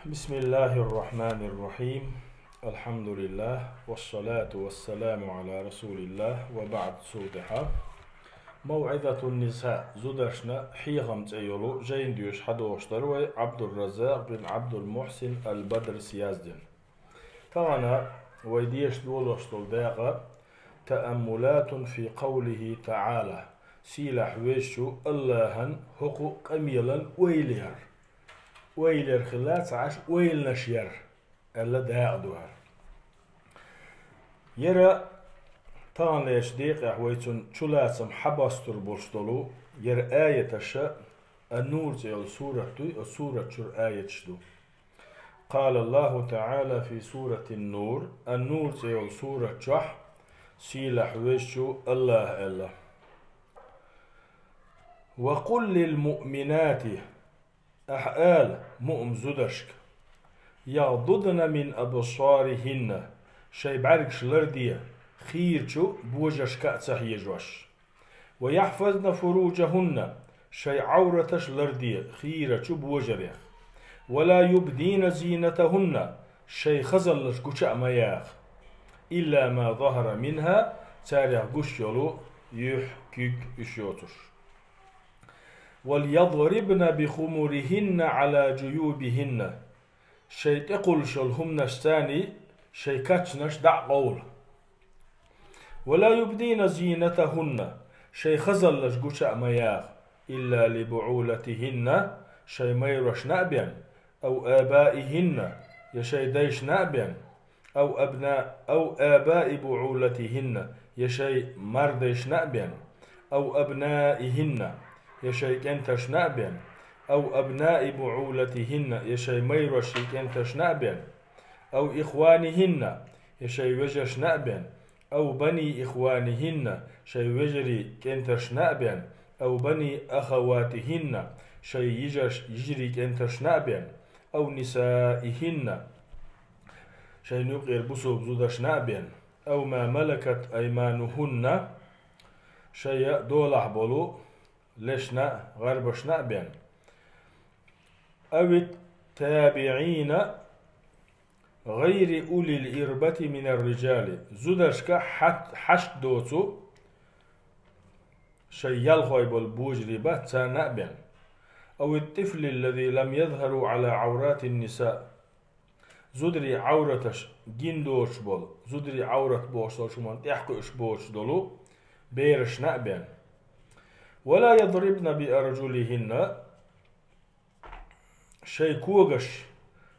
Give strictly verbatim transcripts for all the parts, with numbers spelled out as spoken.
بسم الله الرحمن الرحيم. الحمد لله والصلاة والسلام على رسول الله وبعد. Султаха. موعظة النساء. Зударшна хьехам цӀе йолу жайна доьшуш хьадогӀуш дара вай, Абдурраззакъ бин Абдул-Мухьсин ал-Бадрис яздина. Тахана вай деша долуш долу дакъа تأملات في قوله تعالى. Сийлахь везачу Аллахьан хӀокху къамелан ойла яр. Ойла яр хилла ца Ӏаш, ойланаш яр аьлла дакъа ду хӀара. Яра таханлерчу декъехь вай цуьнан чулацам хьабастур болуш долу яра аяташа, Ан-Нур цӀе йолу сурат дуй, оцу сурат чуьра аяташ ду. قال الله تعالى في سورة النور, Ан-Нур цӀе йолу сурат чохь сийлахь везачу Аллахьа аьлла: وقل للمؤمنات, ахьа ала муъмин зударшка, يغضضن من أبصارهن, шайн бӀаьргаш ларде, хийрачу божаршка а ца хьежош. ويحفظن فروجهن, шайн Ӏавраташ ларде хийрачу божарех. ولا يبدين زينتهن, шайн хазаллаш гуча а ма яха. إلا ما ظهر منها, царех гуш йолу юьхь, куьг, уьш йоцуш. وليضربن بخمرهن على جيوبهن, шайн тӀекхуллуш йолу хӀуманашца шайн качанаш дӀа а къовла. ولا يبدين زينتهن, шайн хазаллаш гуча а ма яха, إلا لبعولتهن, шайн майрошна а бен, أو آبائهن, я шайн дайшна а бен, أو أبناء، أو آباء بعولتهن, я шайн мардайшна а бен, أو أبنائهن, я шайн кӀенташна а бен, أو أبناء بعولتهن, я шайн майрошийн кӀенташна а бен, أو إخوانهن, я шайн вежаршна а бен, أو بني إخوانهن, шайн вежарийн кӀенташна а бен, أو بني أخواتهن, шайн йижарш-, йижарийн кӀенташна а бен, أو نسائهن, шайн юкъера бусалба зударшна а бен, أو ما ملكت أيمانهن, шайн долахь болу лешна а, гӀарбашна а бен, أو التابعين غير أولي الإربة من الرجال, зударшка хьат-, хьашт доцу шайн ялхой болу божарий бац, царна а бен, أو الطفل الذي لم يظهروا على عورات النساء, зударийн Ӏавраташ гина доцуш болу, зударийн Ӏаврат бохуш долчу хӀуманна тӀаьхьакхуьуш боцуш долу берашна а бен. ولا يضربن بأرجلهن, шайн когаш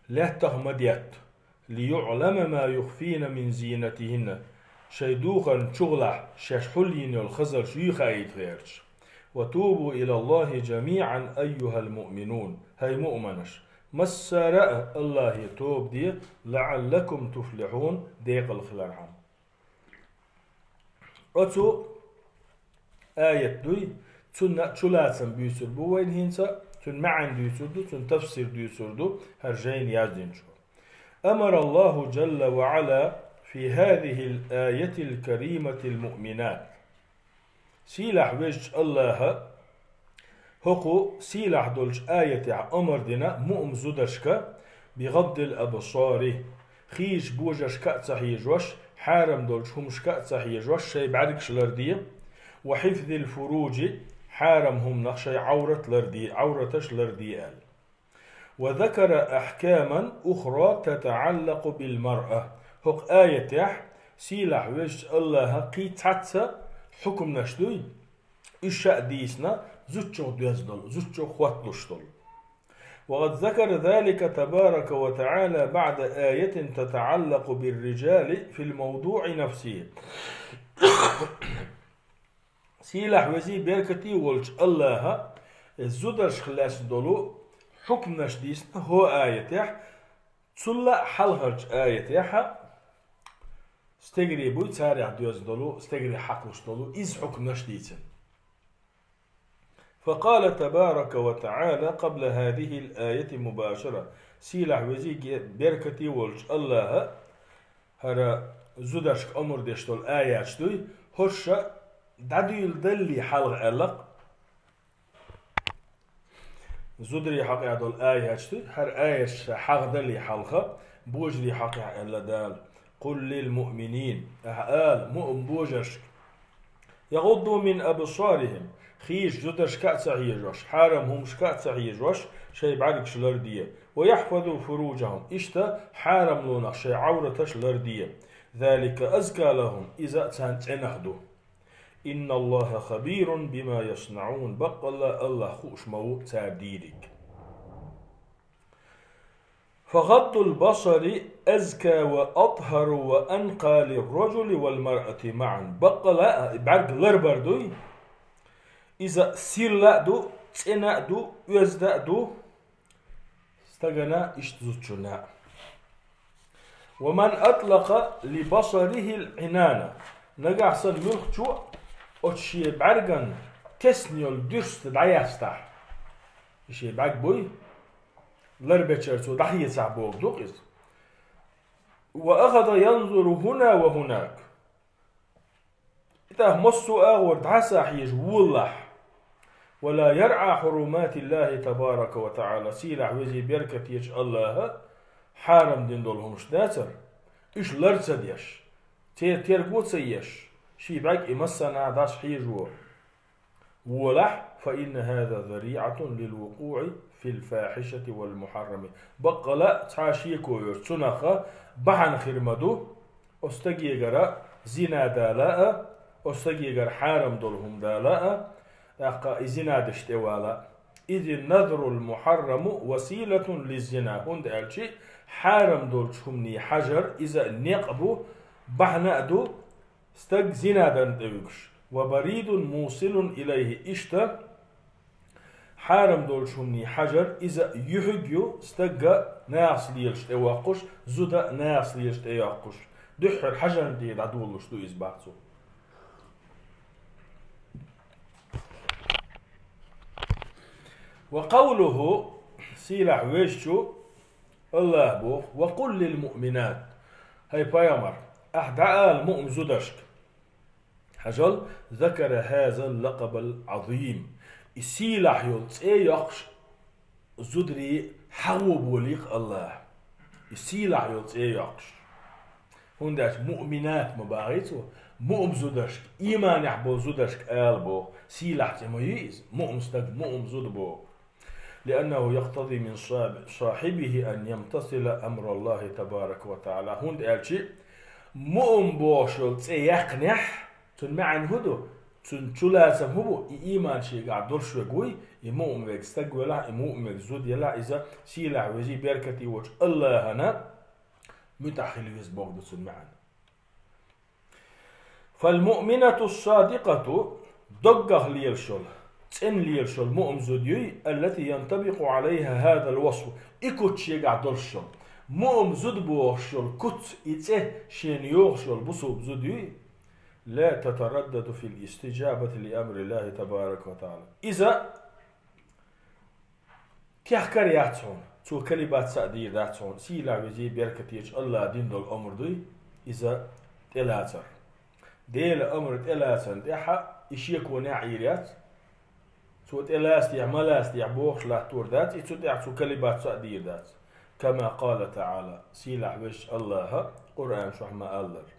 лаьттах ма детта, ليعلم ما يخفين من زينتهن, шайн духарна чугӀалахь шаьш хьулйина йолу хазалш юй хаийта гӀерташ. وتوبوا إلى الله جميعا أيها المؤمنون, хӀай муъманаш, массара а Аллахье тоба де, لعلكم تفلحون, декъала хилархьама. Оцу аят дуй, цунна чулацам буьйцур бу вайна хӀинца, цуьнан маьӀна дуьйцур ду, цуьнан тафсир дуьйцур ду хӀара жайна яздинчо. أمر الله جل وعلا في هذه الآية الكريمة المؤمنات. Сийлахь везачу Аллаха хӀокху сийлахь долчу аятехь омар дина муъмин зударшка بغض الأبصار, хийрачу божаршка а ца хьежош, хьарам долчу хӀумашка а ца хьежош, шайн бӀаьргаш ларде, وحفظ الفروج, хьарам хӀуманах шайн Ӏаврат ларде, Ӏавраташ ларде аьлла. وذكر أحكاما أخرى تتعلق بالمرأة. ХӀокху аятехь сийлахь везачу Аллаха кхин цхьацца хьукманаш дуй, уьш ша а дийцина, зудчух доьзна долу, зудчух хӀотталуш долу. وقد ذكر ذلك تبارك وتعالى بعد آية تتعلق بالرجال في الموضوع نفسه. Сийлахь везий беркатий волчу Аллаха, э, зударшка лаьцна долу хьукманаш дийцина хӀо аятехь, цулла а хьалхарчу аятехьа, стегарий буй царех доьзна долу, стегарий хьакхалуш долу, иза хьукманаш дийцина. فقال تبارك وتعالى قبل هذه الآية مباشرة. Сийлахь везий ге-, беркатий волчу Аллаха, хӀара зударшка омар деш долу аяташ дуй, хӀорш дӀадуьйладаллий хьалха аьлла-кх. Зударий хьакъехь долу аяташ ду, хӀара аяташ ша хьагӀдале хьалха, божарий хьакъехь аьлла Дала: «Къул лил муъминин», ахьа ала муъмин божаршка: «ЯгӀудду мин абсарихим», хийша зударшка а ца хьежош, хьарам хӀумашка а ца хьежош, шайн бӀаьргаш ларде, «ва яхьфазу фуруджахум», иштта хьарамлонах шайн Ӏавраташ ларде, «залика азка лахум», иза а царна цӀенах ду. «Инналлаха хабирун бима яснаун», баккъалла Аллах хууш ма ву цара дийриг. «Фагъаддул басари азка ва атхару ва анкъа лирраджули вал маръати маъан». Баккъала а бӀаьрг ларбар дуй, иза сирла а ду, цӀена а ду, оьзда а ду стагана, иштта зудчунна а. «Ва ман атлакъа ли басарихил Ӏинана». Нагахь санна муьлххачо оцу шен бӀаьрган тесна йолу дуьрста дӀаяьстахь, и шен бӀаьрг буй, ларбечара цо дӀахецахь бохург ду-кх иза. «Ва ахаза янзуру хӀуна ва хӀунак». И тӀаккха массо а агӀор дӀаса хьежа волалахь. «Ва ла яръа хьуруматиллахи табарака ва таӀала». Сийлахь везий беркат ечу Аллаха хьарам дина долу хӀумаш дацара, уьш лар ца деш, церан терго ца еш, шен бӀаьрг и массанхьа дӀаса хьежо волахь, «фа инна хӀаза зариӀатун лил вукъуӀи фил фахьишати вал мухьаррами». Баккъала а цхьа а шеко йоцуш цунах бахьана хир ма ду, оцу стагегара зина дала а, оцу стагегара хьарам долу хӀума дала а, тӀаккха и зина деш тӀевала а. «Изин назрул мухьарраму василатун лиззина», хӀунда аьлча хьарам долчу хӀуманийн хьажар иза некъ бу, бахьана а ду, стаг зина дарна тӀевуьгуш, «ва баридун мусилун илайхи», иштта хьарам долчу хӀуманийн хьажар иза юьхьиг ю, стагга нахаца лелаш тӀевоккхуш, зуда нахаца лелаш тӀейоккхуш, дуьххьара хьажарна тӀе дӀадолалуш ду иза, бах цо. «Ва къавлуху», сийлахь везачу Аллаха боху: «Ва къул лил муъминат». ХӀай пайхамар, ахь дӀаала муъмин зударшка. Хьажал, «закара хӀазал лакъабал Ӏазим». И сийлахь йолу цӀе йоккхуш зударий хьахо болийкх Аллаха. И сийлахь йолу цӀе йоккхуш. ХӀунда аьлча муъминат ма бахий цо, муъмин зударшка, ийманехь болу зударшка ала боху, сийлахь цӀе ма ю иза, муъмин стаг, муъмин зуда боху. «Лианнаху якътади мин саб-, сахьибихи ан ямтасила амраллахи табарака ва таӀала». ХӀунда аьлча муъмин бохуш йолу цӀе яьккхинехь, цуьнан маьӀна хӀун ду? Цуьнан чулацам хӀун бу? И ийман шегахь долуш верг вуй, и муъмин верг стаг велахь, и муъмин верг зуда елахь, иза сийлахь везий беркате волчу Аллахана муьтӀахь хила веза бохург ду цуьнан маьӀна. «Фал муъминату ссадикъату», доггах лелаш йолу, цӀена лелаш йолу муъмин зуда юй, «аллати янтабикъу Ӏалайха хӀазал васфу», и куц шегахь долуш йолу. Муъмин зуда бохуш йолу куц, и цӀе шена йохуш йолу бусулба зуда юй, «ла татараддаду фил истиджабати ли амриллахи табарака ва таӀала». Иза кехкар яц хьуна, цо калибат са а дийр дац хьуна, сийлахь везий беркатечу Аллаха дина долу амр дуй, иза тӀелацар. Делан амр тӀелацарна тӀехьа и шеконехь Ӏийр яц. Цо тӀелацдехь, ма лацдехь бохуш латтор дац, и цу тӀехь цо калибат са а дийр дац. Кама къала таӀала, сийлахь везачу Аллаха Къуръан чохь ма-аллара: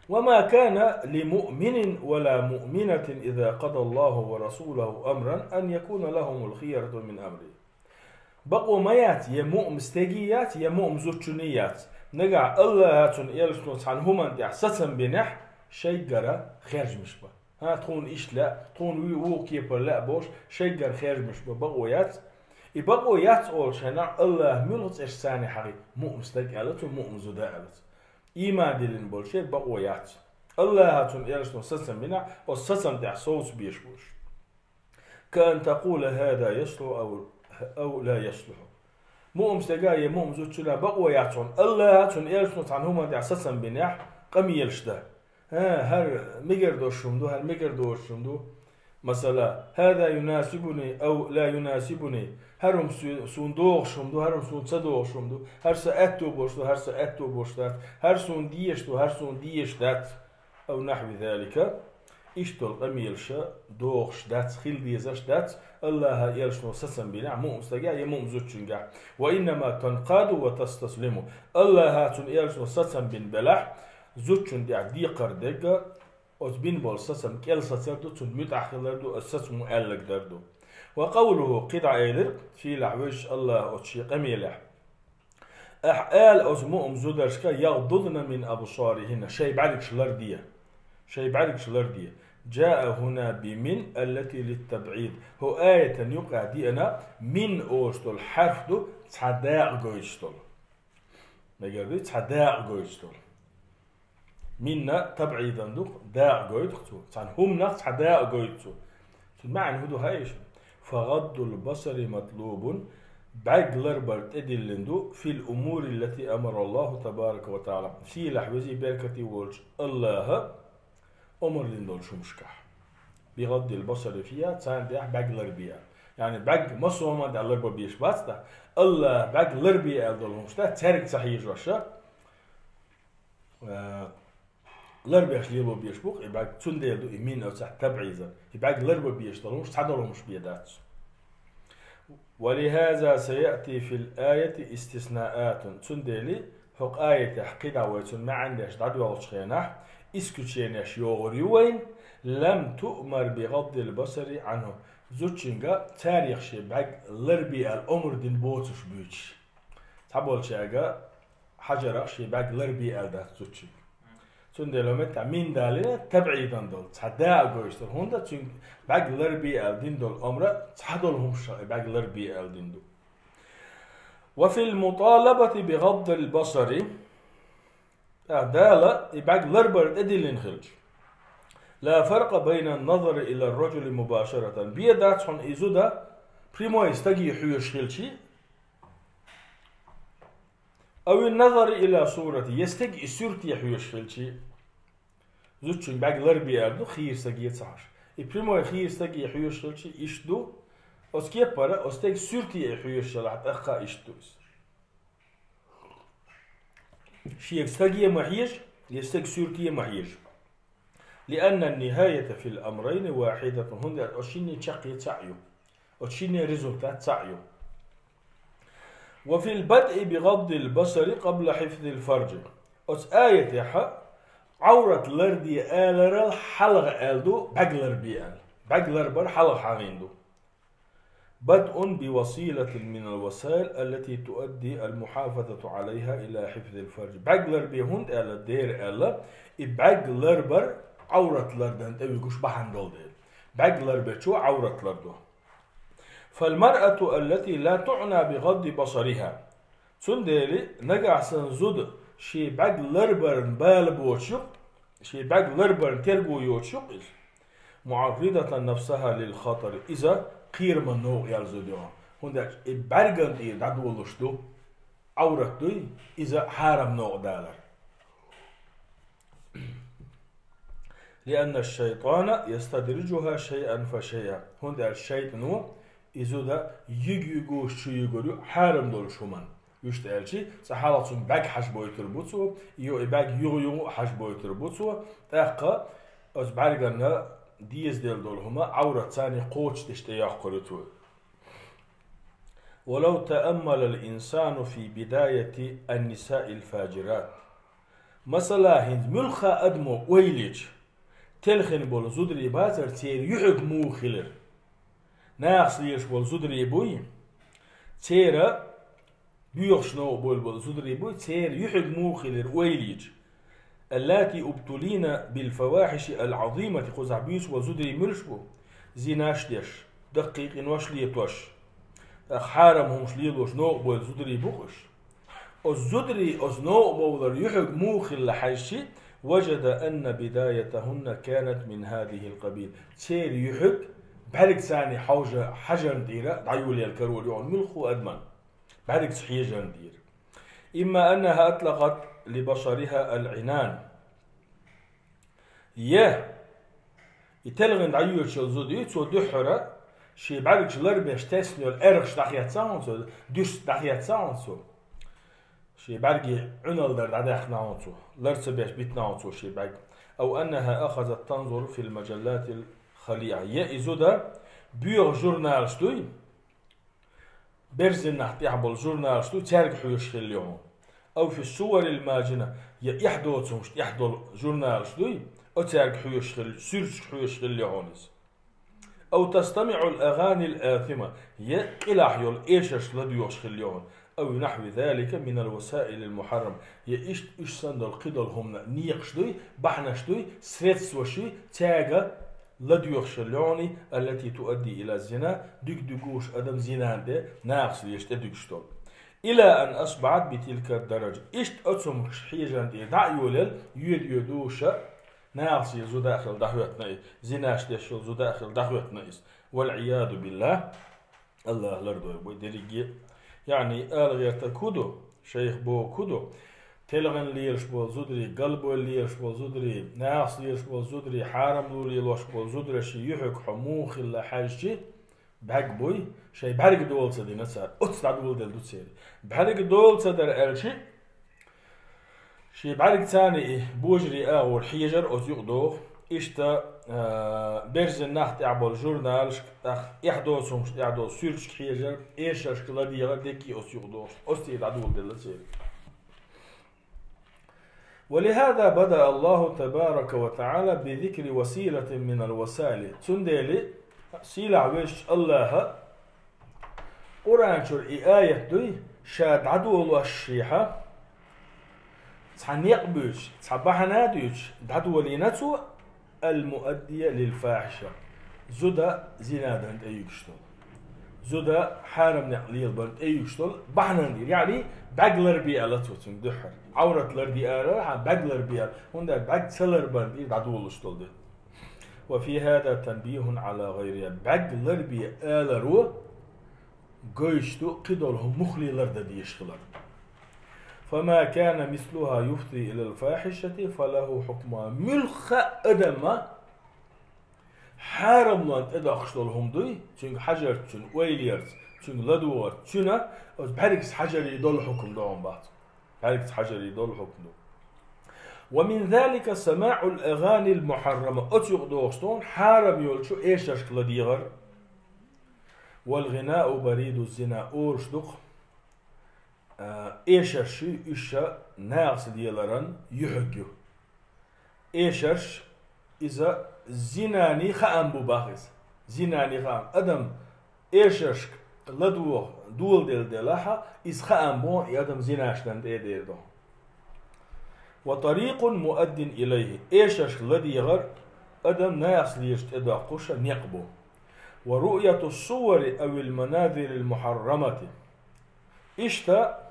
«Ва ма кана ли муъминин ва ла муъминатин иза къадаллаху ва расулуху амран ан якуна лахумул хияру мин амрихим». Бакъо ма яц, я муъмин стегий яц, я муъмин зудчунний яц. Нагахь Аллаха, цуьнан элчано цхьана хӀуманна тӀехь сацам бинехь, шайгара хержамаш бан. ХӀан, тхуна иштта лаьа, тхуна вуй вукху кепара лаьа бохуш, шайгара хержамаш бан бакъо яц. И бакъо яц олучу хенахь Аллаха муьлха цӀераш царна хьахий? Муъмин стаг аьлла цо, муъмин зуда аьлла цо. Ийман диллина болчеран бакъо яц. Аллаха, цуьнан элчано сацам бинехь, оцу сацам тӀехь совца безаш бу уьш. «Ка ан такъула хӀаза яслуху ау, ау ла яслуху». Муъмин стеган я муъмин зудчунна бакъо яц хьуна, Аллаха, цуьнан элчано цхьана хӀуманна тӀехь сацам бинехь, къамелаш дан. ХӀа, хӀара мегар долуш хӀума ду, хӀара мегар доцуш хӀума ду. Масала, «хӀаза юнасибуни ау ла юнасибуни», хӀара хӀума су-, суна догӀуш хӀума ду, хӀара хӀума суна ца догӀуш хӀума ду, хӀара сан аьтто болуш ду, хӀара сан аьтто болуш дац, хӀара суна дезаш ду, хӀара суна дезаш дац. Ау нахьви залика. Иштта долу къамелаш дохуш дац, хила дезаш дац, Аллахьа, элчано сацам бинехь муъмин стагехь я муъмин зудчуьнгахь. وإنما تنقاد وتستسلم. Аллахьа, цуьнан элчано сацам бина белахь, зудчунна тӀехь декхар дерг, оцу бина болу сацам кӀел сацар ду, цунна муьтӀахь хилар ду, оцу сацамо аьлларг дар ду. وقوله, кхин дӀа элира, сийлахь везачу Аллахьа оцу шен къамелехь: Ахьа ала оцу муъмин зударшка: يغضضن من أبصارهن, шайн бӀаьргаш ларде. Шайн бӀаьргаш ларде. جاء هنا بمن التي للتبعيض. ХӀокху аятан юкъахь деана мин олуш долу хьарф ду, цхьа дакъа гойтуш долу. Мегар дуй, цхьа дакъа гойтуш долу. Минна табъидан ду, дакъа гойту цо. Цхьана хӀуманах цхьа дакъа гойту цо. Цуьнан маьӀна хӀун ду хаьий шуна? فغض البصر مطلوب, бӀаьрг ларбар тӀедиллина ду, في الأمور التي أمر الله تبارك وتعالى, сийлахь везий беркате волчу Аллахьа омра дина долчу хӀуманашкахь. بغض البصر فيها, царна тӀехь бӀаьрг ларбе аьлла. Яъни бӀаьрг массо а хӀуманна тӀехь ларбан безаш бац тӀаккха. Аллахьа бӀаьрг ларбе аьлла долу хӀуманаш тӀехь цаьрга ца хьежош, а, ларбеш лело безаш бу-кх и бӀаьрг, цундела ду и мин оцахь табъизан. И бӀаьрг ларбан безаш долу хӀуманаш цхьадолу хӀуманаш бен дац. ولهذا سيأتي في الآية استثناءات. Цундела хӀокху аятехь кхидӀа вай цуьнан маьӀна деш дӀадоьлхучу хенахь, исключениеш йогӀур ю вайна, لم تؤمر بغض البصر عنه. Зудчуьнга царех шен бӀаьрг ларбе аьлла омра дина боцуш буьйцуш. Цхьаболчаьрга хьажарах шен бӀаьрг ларбе аьлла дац зудчуьнга. Цундела хӀокху меттехь мин далийна табъидан долу, цхьа дакъа гойтуш долу, хӀунда цуьнга бӀаьрг ларбе аьлла дина долу омра цхьадолу хӀуманашах и бӀаьрг ларбе аьлла дина ду. وفي المطالبة بغض البصر, тӀаккха Дала и бӀаьрг ларбар тӀедиллина хилча, لا فرق بين النظر إلى الرجل مباشرة, бен дац хьуна и зуда прямой стаге хьоьжуш хилчий, أو النظر إلى صورته, я стеган и суьрте хьоьжуш хилчий. Зудчуьнга бӀаьрг ларбе аьлла ду, хийра стаге ца хьожуш. И прямой хийра стаге хьоьжуш хилчий, иштта ду, оцу кепара, оцу стеган суьрте и хьоьжуш елахь, тӀаккха а иштта ду иза. Шега стаге а ма хьежа, я стеган суьрте а ма хьежа. لأن النهاية في الأمرين واحدة, хӀунда аьлча оцу шинне чаккхе цхьаъ ю. Оцу шинне результат цхьаъ ю. وفي البدء بغض البصر قبل حفظ الفرج. Оцу аятехь Ӏаврат ларде аларал хьалха аьлла ду, бӀаьрг ларбе аьлла. БӀаьрг ларбар хьалха хьахийна ду. بدء بوسيلة من الوسائل التي تؤدي المحافظة عليها إلى حفظ الفرج. БӀаьрг ларбе хӀунда аьлла, дера аьлла, и бӀаьрг ларбар Ӏаврат лардан тӀе вуьгуш бахьана долу дела. БӀаьрг ларбечо Ӏаврат лардо. فالمرأة التي لا تعنى بغض بصرها. Цундела нагахь санна зуда шен бӀаьрг ларбарна бала боцуш ю-кх, шен бӀаьрг ларбарна терго йоцуш ю-кх иза. معرضة نفسها للخطر. Иза кхераман новкъа яьлла зуда ю. ХӀунда аьлча и бӀаьрган тӀера дӀадолалуш ду, Ӏаврат дуй, иза хьарам новкъа далар. لأن الشيطان يستدرجها شيئا فشيئا. ХӀунда аьлча шайтӀано и зуда юьг-юьгуш чу юьгур ю хьарам долчу хӀуманна. Вуьшта аьлчи, цкъа хьалха цунна бӀаьрг хьажабойтур бу цо, йо и бӀаьрг юха-юха а хьажабойтур бу цо, тӀаккха оцу бӀаьрганна дезаделла долу хӀума Ӏаврат царна кхочушдеш тӀеяккхур ю цо. ولو تأمل الإنسان في بداية النساء الفاجرات. Масала, хӀинца муьлхха адамо ойла йича, телхина болу зударий бацара церан юьхьиг муха хилира. Нахаца лелаш болу зударий буй, церан боьхачу новкъа бовла болу зударий буй, церан юьхьиг муха хилира ойла йича. اللاتي ابتلين بالفواحش العظيمة, кхузахь буьйцуш болу зударий муьлш бу? Зинаш деш, даккхий къинош летош, тӀаккха хьарам хӀумаш лелош новкъа бовла зударий бу-кх уьш. Оцу зударий оцу новкъа бовлар юьхьиг муха хилла хьаьжчи, وجد أن بدايتهن كانت من هذه القبيل. Церан юьхьиг бӀаьргацарна хьожа хьажарна тӀера дӀайолаелла карор ю хьуна муьлхха адаман. БӀаьргаца хьежарна тӀера. إما أنها أطلقت لبصرها العنان. Я, и телхина дӀайоьдуш йолу зуда ю, цо дуьххьара шен бӀаьргаш ларбеш тесна йолу аьрхаш дӀахецна хьуна цо, дуьрста дӀахецна хьуна цо. Шен бӀаьргийн Ӏуьналла дар дӀадаьккхина хьуна цо, лар ца беш битина хьуна цо шен бӀаьрг. أو أنها أخذت تنظر في المجلات الخليعة. Я и зуда боьха журналаш дуй, берзенах тӀехь болу журналаш дуй, цаьрга хьоьжуш хилла ю хьуна. أو في الصور الماجنة, я эхь доцу хӀумаш тӀехь долу журналаш дуй, оцаьрга хьоьжуш хилла, суьрташка хьоьжуш хилла ю хьуна иза. أو تستمع الأغاني الآثمة, я къилахь йолу эшарш ладоьгӀуш хилла ю хьуна. أو نحو ذلك من الوسائل المحرمة, я иштта уьш санна долу кхидолу хӀумана некъаш дуй, бахьанаш дуй, средстваш дуй, цаьрга ладоьгӀуш хилла ю хьуна, التي تؤدي إلى الزنا, дуьгу-дуьгуш адам зинан тӀе, нахаца лезаш тӀе дуьгуш долу. إلى أن أصبحت بتلك الدرجة. Иштта оцу хӀуманаш хьежан тӀера дӀа а йолаелла, йоьду-йоьдуш а, нахаца леза зуда а хилла дӀахӀоьттина иза, зинаш деш йолу зуда а хилла дӀахӀоьттина иза. والعياذ بالله, Аллах лардойла вай дерриге. Яъни, ала гӀертарг хӀун ду, шайх бохург хӀун ду, телхина лелаш болу зударий, галбевлла лелаш болу зударий, нахаца лелаш болу зударий, хьарамло лелош болу зударий, шайн юьхьиг хьо муха хилла хьаьжча, бӀаьрг буй, шайн бӀаьрг дола ца дина цара, оццу дӀадоладелла ду церан. БӀаьрг дола ца дара аьлча, шен бӀаьргаца и божарий агӀор хьежар оцу юкъа догӀу. Иштта, а, берзенах тӀехь болу журналашка, тӀаккха эхь доцу хӀумаш тӀехь долу суьрташка хьежар, эшаршка ладегӀар дерриге оцу юкъа догӀуш. Оццу тӀе дӀадоладелла церан. ولهذا بدأ الله تبارك وتعالى بذكر وسيلة من الوسائل. Цундела сийлахь везачу Аллаха Къуръан чуьра и аят дуй, ша дӀадолош шехьа, цхьа некъ буьйцуш, цхьа бахьана а дуьйцуш, дӀадолийна цо, المؤدية للفاحشة. Зуда зина дан тӀе юьгуш долу. Зуда хьарам некъ лелабан тӀе юьгуш долу бахьана дира. Яъни, бӀаьрг ларбе аьлла цо цуьнга дуьххьара. Ӏаврат ларде аьлла, хьан бӀаьрг ларбе аьлла. ХӀунда аьлча бӀаьрг ца ларбан тӀе дӀадолуш долу де. وفي هذا تنبيه على غيرها. БӀаьрг ларбе аларо гойш ду, кхидолу хӀума муххале лардан дезаш хилар. فما كان مثلها يفضي إلى الفاحشة فله حكمها. Муьлхха а адам хьарамлонна тӀедоккхуш долу хӀума дуй, цуьнга хьажарца, цуьнан ойла ярца, цуьнга ладогӀарца, цуьнан оцу бӀаьргца хьажарий долу хӀукам ду хьуна бац. БӀаьргца хьажарий долу хӀукам ду. ومن ذلك سماع الأغاني المحرمة. Оцу юкъа догӀуш ду хьуна хьарам йолчу эшаршка ладегӀар. والغناء بريد الزنا, олуш ду-кх, а, эшарш уьш нахаца леларан юьхьиг ю. Эшарш, иза зинан хаам бу боху иза. Зинан хаам. Адам эшаршка ладогӀа доладелла делахь, иза хаам бу, и адам зинаш дан тӀе а дер ду. وطريق مؤد إليه. Эшаршка ладегӀар адам нахаца лезаш тӀедоккхуш некъ бу. ورؤية الصور أو المناظر المحرمة. Иштта,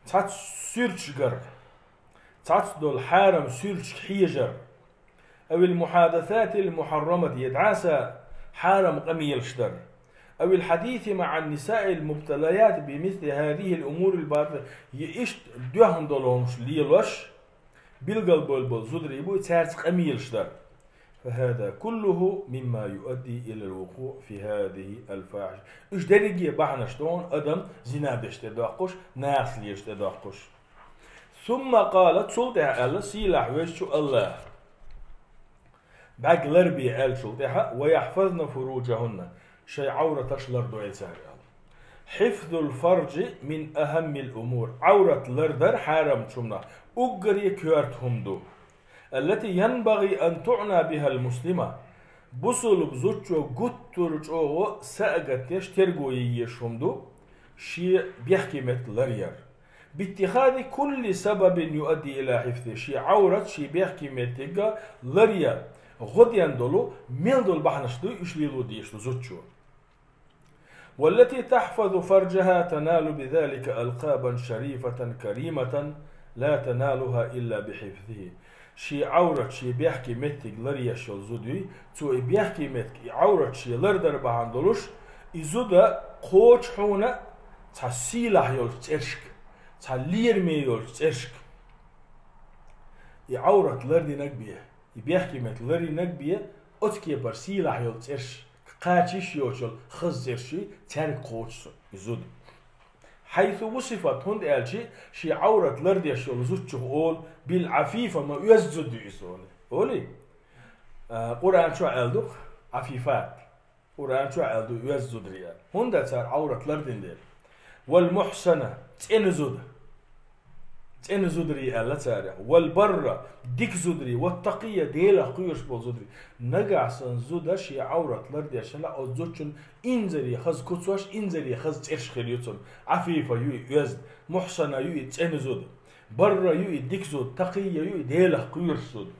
цхьацца суьрташ гар, цхьацца долу хьарам суьрташка хьежар, أو المحادثات المحرمة, я дӀаса хьарам къамелаш дар, أو الحديث مع النساء المبتليات بمثل هذه الأمور الباطلة, я иштта доьхна долу хӀумаш лелош, билгал болу болу зударий буй, цаьрца къамелаш дар. فهذا كله مما يؤدي إلى الوقوع في هذه الفاحشة. Уьш дерриге бахьанаш ду хьуна адам зина деш тӀедоккхуш, нахаца лезаш тӀедоккхуш. ثم قال, цул тӀаьхьа аьлла сийлахь везачу Аллаха. БӀаьрг ларбе аьллачул тӀаьхьа, ويحفظن فروجهن, шайн Ӏавраташ лардойла цара аьлла. حفظ الفرج من أهم الأمور. Ӏаврат лардар хьарамчунах уггаре коьрта хӀума ду. التي ينبغي أن تعنى بها المسلمة. Бусулба зудчо гуттар а чӀогӀа сагатдеш, терго е езаш хӀума ду, шен бехке меттиг ларъяр. باتخاذ كل سبب يؤدي إلى حفظه. Шен Ӏаврат, шен бехке меттиг ларъян гӀо ден долу мел долу бахьанаш дуй, уьш лело дезаш ду зудчо. والتي تحفظ فرجها تنال بذلك ألقابا شريفة كريمة لا تنالها إلا بحفظه. Шен Ӏаврат, шен бехке меттиг ларъеш йолу зуда юй, цо и бехке меттиг, и Ӏаврат шен лардар бахьана долуш, и зуда кхочу хьуна цхьа сийлахь йолчу цӀершка, цхьа лераме йолчу цӀершка. И Ӏаврат лардинарг бен, и бехке меттиг лардинарг бен, оцу кепара сийлахь йолу цӀерш кхача йиш йоцу йолу хаза цӀерш ю, цаьрга кхочуш ю и зуда. حيث وصفت, хӀунда аьлча шен Ӏаврат лардеш йолу зудчух олу, بالعفيفة, ма оьзда зуда ю иза олу. Оли? А, Къуръан чу аьлла ду-кх Ӏафифат. Къуръан чу аьлла ду оьзда зударий. ХӀунда цар Ӏаврат лардина дела. Вал мухьсана, цӀена зуда. ЦӀена зударий аьлла царех. Вал барра, дика зударий, ват такъийя, Делах кхоьруш бола зударий. Нагахь санна зуда шен Ӏаврат лардеш хилча, оцу зудчун инзаре хаза куцаш, инзаре хаза цӀераш хир ю цунна. Ӏафифа ю и оьзда, мухьсана ю и цӀена зуда, барра ю и дика зуда, такъийя ю и Делах кхоьруш зуда.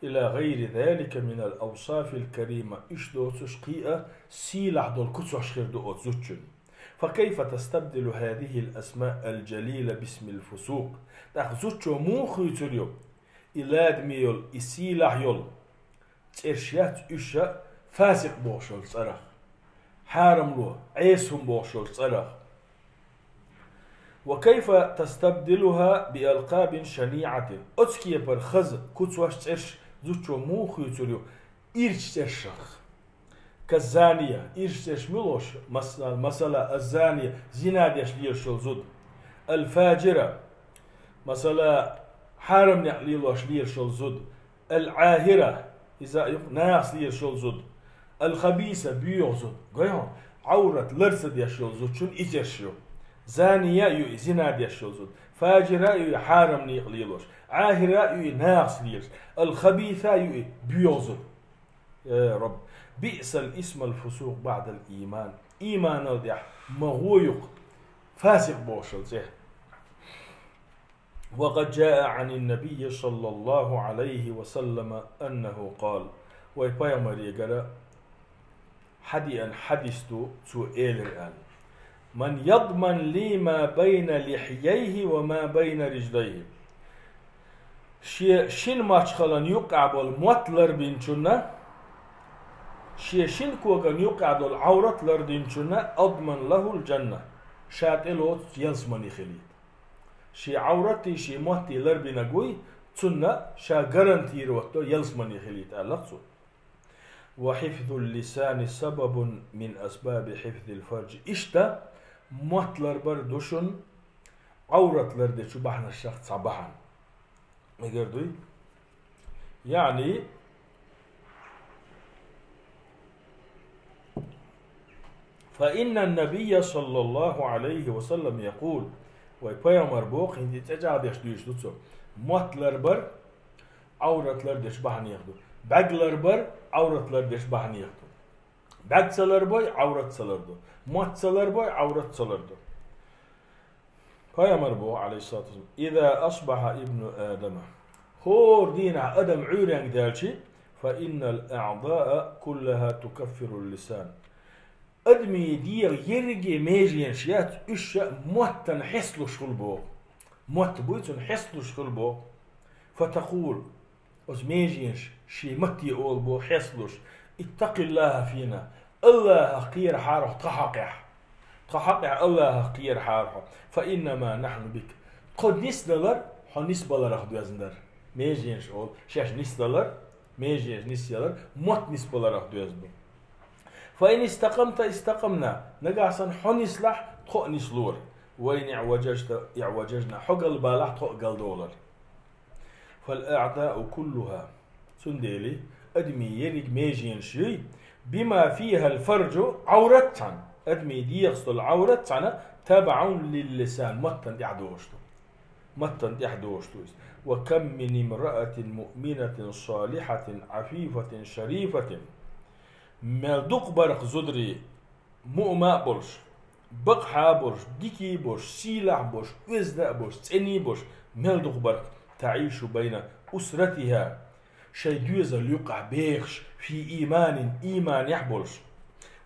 Иля гӀайри залика минал авсафил карима, уьш доцуш кхин а сийлахь долу куцаш хир ду оцу зудчун. Фа кайфа тастабдилу хӀазихил асмаал джалила бисмил фусукъ? ТӀаккха зудчо муха хуьйцур ю и ладаме йолу, и сийлахь йолу цӀераш яц уьш а фасикъ бохуш йолу цӀарах, хьарамло, Ӏеса хӀума бохуш йолу цӀарах? Ва кайфа тастабдилуха биалкъабин шаниӀатин? Оцу кепара хаза куцаш, цӀераш зудчо муха хуьйцур ю ирчу цӀерашах? Каззания, ирчу цӀераш муьлш, масала, масала, аззания, зина деш лелаш йолу зуда. Алфаджира, масала, хьарам некъ лелош лелаш йолу зуда. Ал-Ӏахира, иза а юкъ нахаца лелаш йолу зуда. Ал-хабиса, боьха зуда. Гой хьуна, Ӏаврат лар ца деш йолу зудчун и цӀераш ю. Зания а ю и, зина деш йолу зуда. Фаджира а ю и, хьарам некъ лелош. Ӏахира а ю и, нахаца лелаш. Ал-хабиса а ю и, боьха зуда. Я Рабби, биъсал исмал фусукъ баъдал ийман. Ийманал тӀехь ма гӀо ю-кх фасикъ бохуш йолу цӀе. Ва къад джаа Ӏанин набиййи саллаллаху Ӏалайхи ва саллама аннаху къала. Вай пайхамарегара хьадеана хьадис ду, цо элира аьлла: «Ман ядман ли ма байна лихьяйхи ва ма байна риджлайхи». Шен шина мочхалан юккъехь болу мотт ларбинчунна, шен шина коган юккъехь долу Ӏаврат лардинчунна, адман лахул джанна, ша тӀелоцу ялсамани хилийта. Шен Ӏавратий, шен моттий ларбинарг вуй, цунна ша гарантировать до ялсамани хилийта, аьлла цо. «Ва хьифзул лисани сабабун мин асбаби хьифзил фарджи». Иштта, мотт ларбар ду шуна Ӏаврат лардечу бахьанашах цхьа бахьана. Мегар дуй? Яъни, «Фа иннан набийя саллаллаху Ӏалайхи ва саллам якъул». Вай пайхамар боху, хӀинца и цӀе чӀагӀдеш дуьйцуш ду цо. Мотт ларбар Ӏаврат лардеш бахьанех ду. БӀаьрг ларбар Ӏаврат лардеш бахьанех ду. БӀаьрг ца ларбой, Ӏаврат ца лардо. Мотт ца ларбой, Ӏаврат ца лардо. Пайхамар боху, Ӏалайхиссалату вассалам: «Иза асбаха ибну Адама». ХӀора дийнахь адам Ӏуьйренга даьлчи, «фа иннал аъдаа куллаха тукаффирул лисан». Адамийн дегӀан ерриге меженаш яц, уьш а маттана хьесталуш хуьлу боху. Мотт буй цунна хьесталуш хуьлу боху. «Фа такъул». Оцу меженаш шен матте олу боху хьесталуш: «Иттакъиллаха фина». Аллахах кхерахьара хьо тхан хьокъехь. Тхан хьокъехь Аллахах кхерахьара хьо. «Фа иннама нахьну бик». Тхо нисдалар хьо нисбаларах доьзна дара. Меженаш олу, шаьш нисдалар, меженаш нисъялар, мотт нисбаларах доьзна ду. «Фа ин истакъамта истакъамна». Нагахь санна хьо нислахь, тхо а нислора. «Ва ин иъваджажта иъваджажна». Хьо галбалахь, тхо а галдолар. «Фал аъдау куллуха». Цундела адамийн ерриг меженаш юй, «бима фихал фарджу», Ӏаврат цхьана, адамийн дегӀаца долу Ӏаврат цхьана, «табаун лил лисан», маттана тӀаьхьа догӀуш ду. Маттана тӀаьхьа догӀуш ду иза. «Ва кам мин имраатин муъминатин салихатин Ӏафифатин шарифатин». Мел дукха бара-кх зударий, муъма а болуш, бакъахьа а болуш, дика а болуш, сийлахь а болуш, оьзда а болуш, цӀена а болуш, мел дукха бара-кх, «таӀишу байна усратиха», шайн доьзал юккъехь бехаш, «фи ийманин», ийманехь а болуш,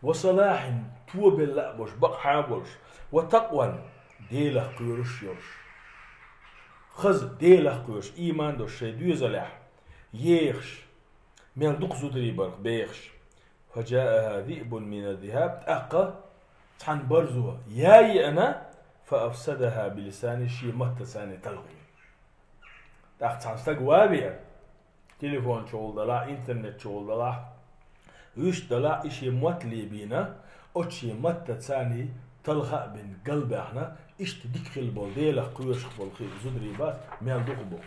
«ва салахин», тобелла а болуш, бакъахьа а болуш, «ва такъван», Делах кхоьруш а йолуш. Хаза Делах кхоьруш, ийман долуш шайн доьзалехь ехаш, мел дукха зударий бара-кх бехаш. «Фа джааха зиъбун мина зиаб», тӀаккха цхьана барзо яйеана, «фа афсадаха билисани», шен маттаца цхьаьна талхийна. ТӀаккха цхьана стаг ван а веана, телефон чухула далахь, интернет чухула далахь, вуьшта далахь, и шен мотт лебийна, оцу шен маттаца цхьаьна талха а бина, галбаьхна, иштта дика хилла болу, Делах кхоьруш болу хи-, зударий бац, мел дукха бу.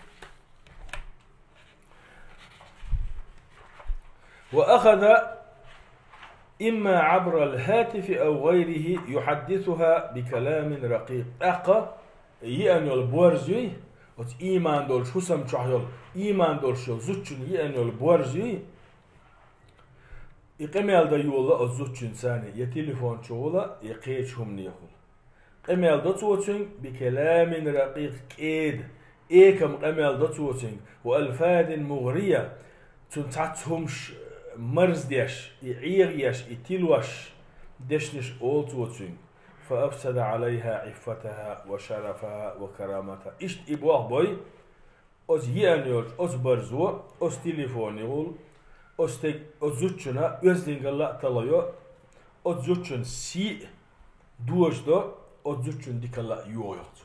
وأخذ إما عبر الهاتف أو غيره يحدثها بكلام رقيق. ТӀаккха йиъан йола борз юй, оцу ийман долчу хӀусам чохь йолу, ийман долуш йолу зудчун йиъан йолу борз юй, и къамел дан йолу оцу зудчуьнца, я телефон чу гӀула, я кхечу хӀуманехула. Къамел до цо цуьнга, بكلام رقيق, кӀеда, экам къамел до цо цуьнга, وألفاظ مغرية, цунна цхьацца хӀумаш марздеш, и ӀегӀеш, и тилош, дешнаш олу цо цуьнга. فأفسد عليها عفتها وشرفها وكرامتها. Иштта и болх бой, оцу йиъан йолчу оцу борзо, оцу телефоне гӀула, оцу стег-, оцу зудчунна оьздангалла а талайо, оцу зудчун сий а дожадо, оцу зудчун дикалла а йохайо цо.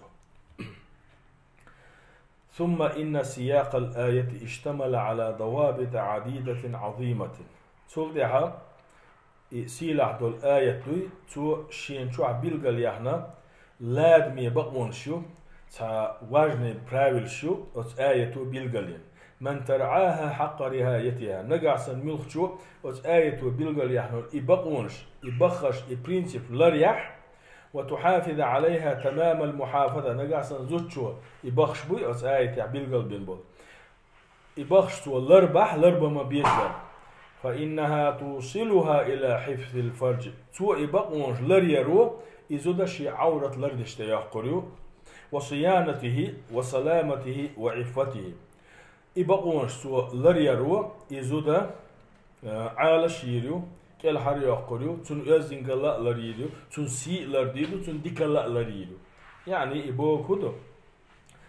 ثم إن سياق الآية اشتمل على ضوابط عديدة عظيمة. Цул тӀаьхьа и сийлахь долу аят дуй, цо шена чохь билгал яхна ладаме бакъонаш ю, цхьа важный правилаш ю оцу аято билгал йина. من ترعاها حق رعايتها. Нагахь санна муьлххачо оцу аято билгал яхна и бакъонаш, и баххаш, и принцип ларъяхь, وتحافظ عليها تمام المحافظة. Нагахь санна зудчо, и баххаш буй оцу аятехь билгал бина болу, и баххаш цо ларбахь, ларба ма беззара. فإنها توصلها إلى حفظ الفرج. Цо и бакъонаш ларъяро, и зуда шен Ӏаврат лардеш тӀейоккхур ю. وصيانته وسلامته وعفته. И бакъонаш цо ларъяро, и зуда, э, Ӏалаш йийр ю, кӀелхьарйоккхур ю, цунна оьздангалла а ларйийр ю, цунна сий а лардийр ю, цунна дикалла а ларйийр ю. Яъни и бохург хӀун ду?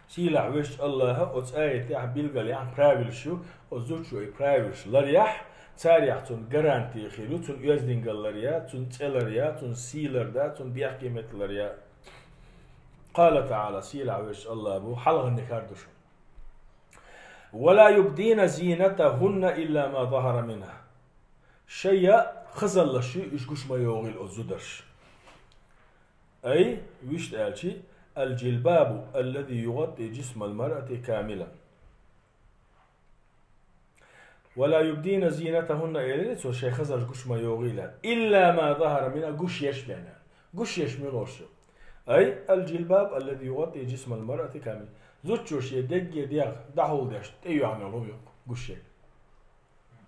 Сийлахь везачу АллахӀа оцу аятехь билгал яхна правилаш ю, оцу зудчо и правилаш ларъяхь, царех цунна гаранти хир ю, цунна оьздангалла ларъя, цунна цӀе ларъя, цунна сий ларда, цунна бехке меттиг ларъя. قال تعالى, сийлахь везачу АллахӀа боху, хьалхарниг хӀара ду шуна. ولا يبدين زينتهن إلا ما ظهر منها. Шайн хазаллаш уьш гуш ма йогӀийла оцу зударша. أي, вуьшта аьлча, الجلباب الذي يغطي جسم المرأة كاملا. ولا يبدين زينتهن, элира цо, шайн хазаллаш гуш ма йогӀийла. إلا ما ظهر منها, гуш еш бен. Гуш еш муьлш ю? أي الجلباب الذي يغطي جسم المرأة كاملا. Зудчо шен дегге дегӀ дӀахьулдеш тӀеюьйхина йолу хӀума ю гуш ерг.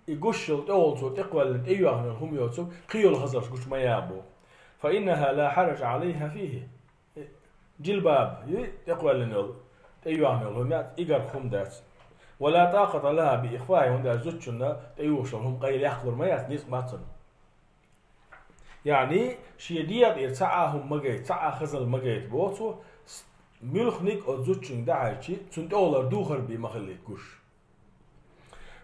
И гуш йолу тӀехула цо тӀекхоьллина тӀеюьйхина йолу хӀума йоцург кхин йолу хазаллаш гуш ма яхь боху. فإنها لا حرج عليها فيه. Жилбаб, и тӀекхоьллина йолу, тӀеюьйхина йолу хӀума яц, игарх хӀума дац. ولا طاقة لها بإخفائه, хӀунда аьлча зудчунна тӀеюьйхуш йолу хӀума къайлаяккхалур ма яц, ницкъ бац цунна. Яъни, шен дегӀа тӀера цхьа а хӀума ма гайта, цхьа а хазалла ма гайта боху цо, с-, муьлхханиг оцу зудчуьнга дӀахьаьжча, цунна тӀехула духар бен ма хилийта гуш.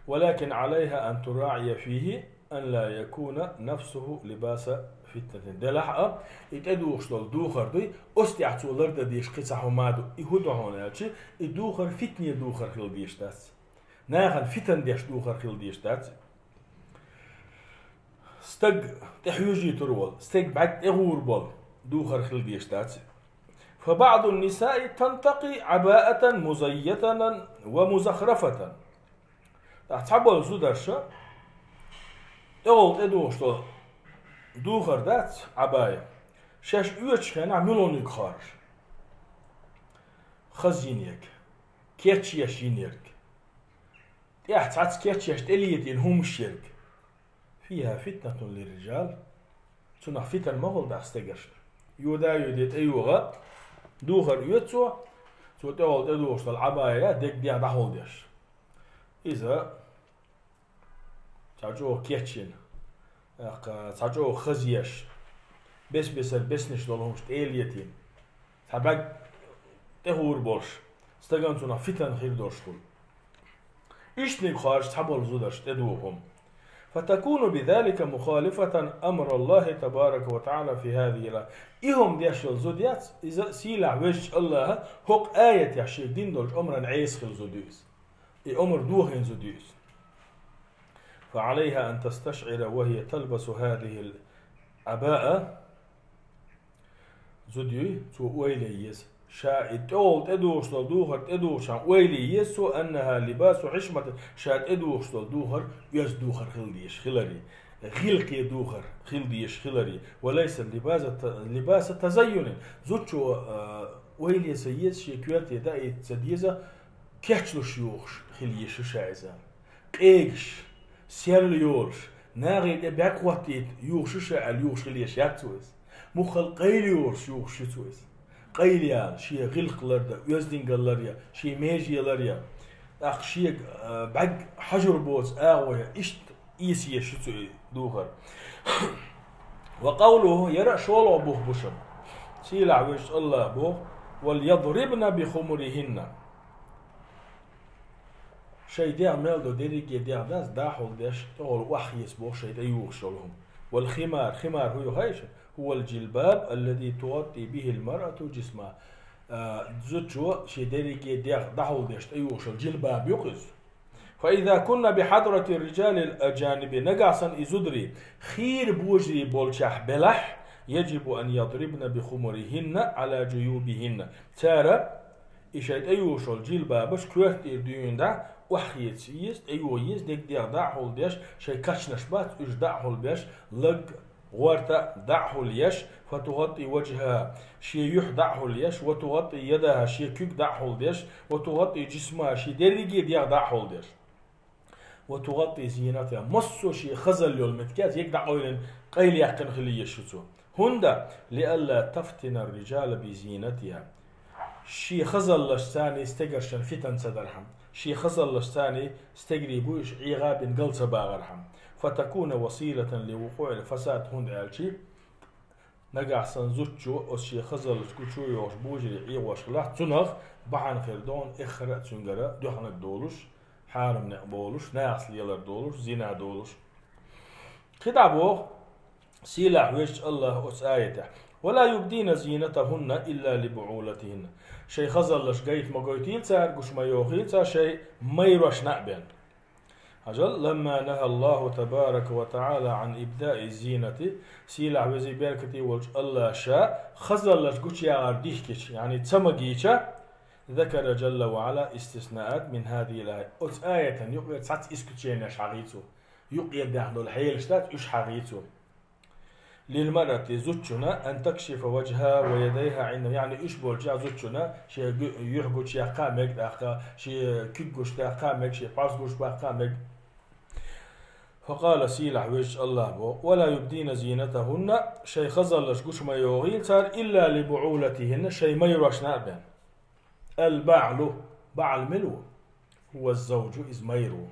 ولكن عليها أن تراعي فيه أن لا يكون نفسه لباس فتنة. Делахь а, и тӀедухуш долу духар дуй, оцу тӀехь цо лардан дезаш кхин цхьа хӀума а ду. И хӀун ду хьуна аьлча, и духар фитне духар хила дезаш дац. Нахана фитан деш духар хила дезаш дац. Стаг тӀехьоьжуьйтур волу, стаг бӀаьрг тӀегӀур болу духар хила дезаш дац. فبعض النساء تنتقي عباءة مزينة ومزخرفة. ТӀаккха цхьаболу зударша тӀехула тӀедухуш долу духар дац, Ӏабая, шаьш оьцучу хенахь муьлханиг кхаржа. Хаза йинерг, кечъеш йинерг, тӀехь цхьацца кечъеш тӀелетийна хӀумаш ерг. فيها فتنة للرجال. Цунах фитан ма хуьлу тӀаккха стегаршна. Йода а йоьде тӀеюьйхина, духар оьцу цо, цо тӀехула тӀедухуш долу Ӏабая дегдехь дӀахьулдеш. Иза цхьа чӀогӀа кечйина, тӀаккха цхьа чӀогӀа хаза еш, бес-бесара беснаш долу хӀумаш тӀелетийна, цхьа бӀаьрг тӀехур болуш, стагана цунах фитан хир долуш хуьлу. Ишттаниг кхаржа цхьаболу зударша тӀедуху хӀума. فتكون بذلك مخالفة أمر الله تبارك وتعالى في هذه الآية. И хӀума деш йолу зуда яц, иза сийлахь везачу АллахӀа хӀокху аятехь шега дина долчу омран Ӏеса хилла зуда ю иза. И омра дохийна зуда ю иза. فعليها أن تستشعر وهي تلبس هذه العباءة. Зуда юй, цо ойла е еза. Ша и тӀехула тӀедухуш долу духар тӀедухучхьана ойла е еза цо, أنها لباس حشمة, ша тӀедухуш долу духар оьзда духар хила дезаш хиларе, гӀиллакхе духар хила дезаш хиларе, وليس لباس ت-, لباس تزين. Зудчо, а, ойла е ца еза, шен коьрте даийта ца деза, кечлуш юхуш хила еза шу ша иза. Къегаш, серла йолуш, нахе тӀе бӀаьрг хӀоттийта юхуш ю ша аьлла юхуш хила езаш яц цо иза. Муххал къайла йолуш юхуш ю цо иза. Къайла яла, шен гӀиллакх лардан, оьздангалла ларъян, шен меже ларъян. ТӀаккха шега, а, бӀаьрг хьажур боцу агӀо ян, иштта эца езаш ю цо и духар. وقوله, яра а шолгӀа бух бу шуна. Сийлахь везачу АллахӀа боху: وليضربن بخمرهن. Шайн дегӀ мел ду, дерриге дегӀ дац, дӀахьулдеш, тӀехула охьахеца боху шайн тӀе юхуш йолу хӀума. والخمار, химар хӀун ю хаьий шуна? هو الجلباب الذي تغطي به المرأة جسمها. А, зудчо шен дерриге дегӀ дӀахьулдеш тӀе юхуш йолу жилбаб ю-кх иза. فإذا كن بحضرة الرجال الأجانب, нагахь санна и зударий хийра божарий болчохь белахь, يجب أن يضربن بخمرهن على جيوبهن. Цара и шайн тӀе юхуш йолу жилбабаш коьрта тӀера дуьйна дӀа охьахеца еза, тӀе йо еза, дерриге дегӀ дӀа а хьулдеш, шайн кочанаш бац, уьш дӀа а хьулбеш, лаг, гӀорта дӀа а хьулъеш, فتغطي وجهها, шен юьхь дӀа а хьулъеш, وتغطي يدها, шен куьг дӀа а хьулдеш, وتغطي جسمها, шен дерриге дегӀ дӀа а хьулдеш. وتغطي زينتها, массо а шен хазалла йолу меттигаш ерг дӀакъевлина, къайлаяьккхина хила еза шу цо. ХӀунда? لئلا تفتن الرجال بزينتها. Шен хазаллашца царний стегаршна фитна ца дархьама, шен хазаллашца царний стегарий бу уьш ӀегӀа бина гал ца багӀархьама. فتكون وسيلة لوقوع الفساد, хӀунда аьлча нагахь санна зудчо оцу шен хазаллаш гучу йохуш божарий ӀегӀош хилахь, цунах бахьана хир ду хьуна эххар а цуьнгара доьхнарг долуш, хьарам некъ болуш, нахаца лелар долуш, зина долуш. КхидӀа боху сийлахь везачу АллахӀа оцу аятехь: ولا يبدين زينتهن إلا لبعولتهن. Шайн хазаллаш гайта ма гойтийла цара, гучу ма йохийла цара шайн майрошна а бен. Хьажал, لما نهى الله تبارك وتعالى عن إبداء الزينة, сийлахь везий беркате волчу АллахӀа ша хазаллаш гучуяхар дихкича, яъни ца магийча, ذكر جل وعلا استثناءات من هذه الآية. Оцу аятан юкъера цхьацца исключенеш хьахийцо. Юкъера даьхна долу хьелаш дац, уьш хьахийцо. للمرأة, зудчунна, أن تكشف وجهها ويديها عند, яъни уьш болчохь зудчунна шен гу-, юьхь гучуяккха а мега тӀаккха, шен куьг гучудаккха а мега, шен пхьорс гучубаккха а мега. فقال, сийлахь везачу АллахӀа боху: ولا يبدين زينتهن, шайн хазаллаш гучу ма йохийла цара, إلا لبعولتهن, шайн майрошна а бен. البعل, баӀал мила ву? هو الزوج, иза майра ву.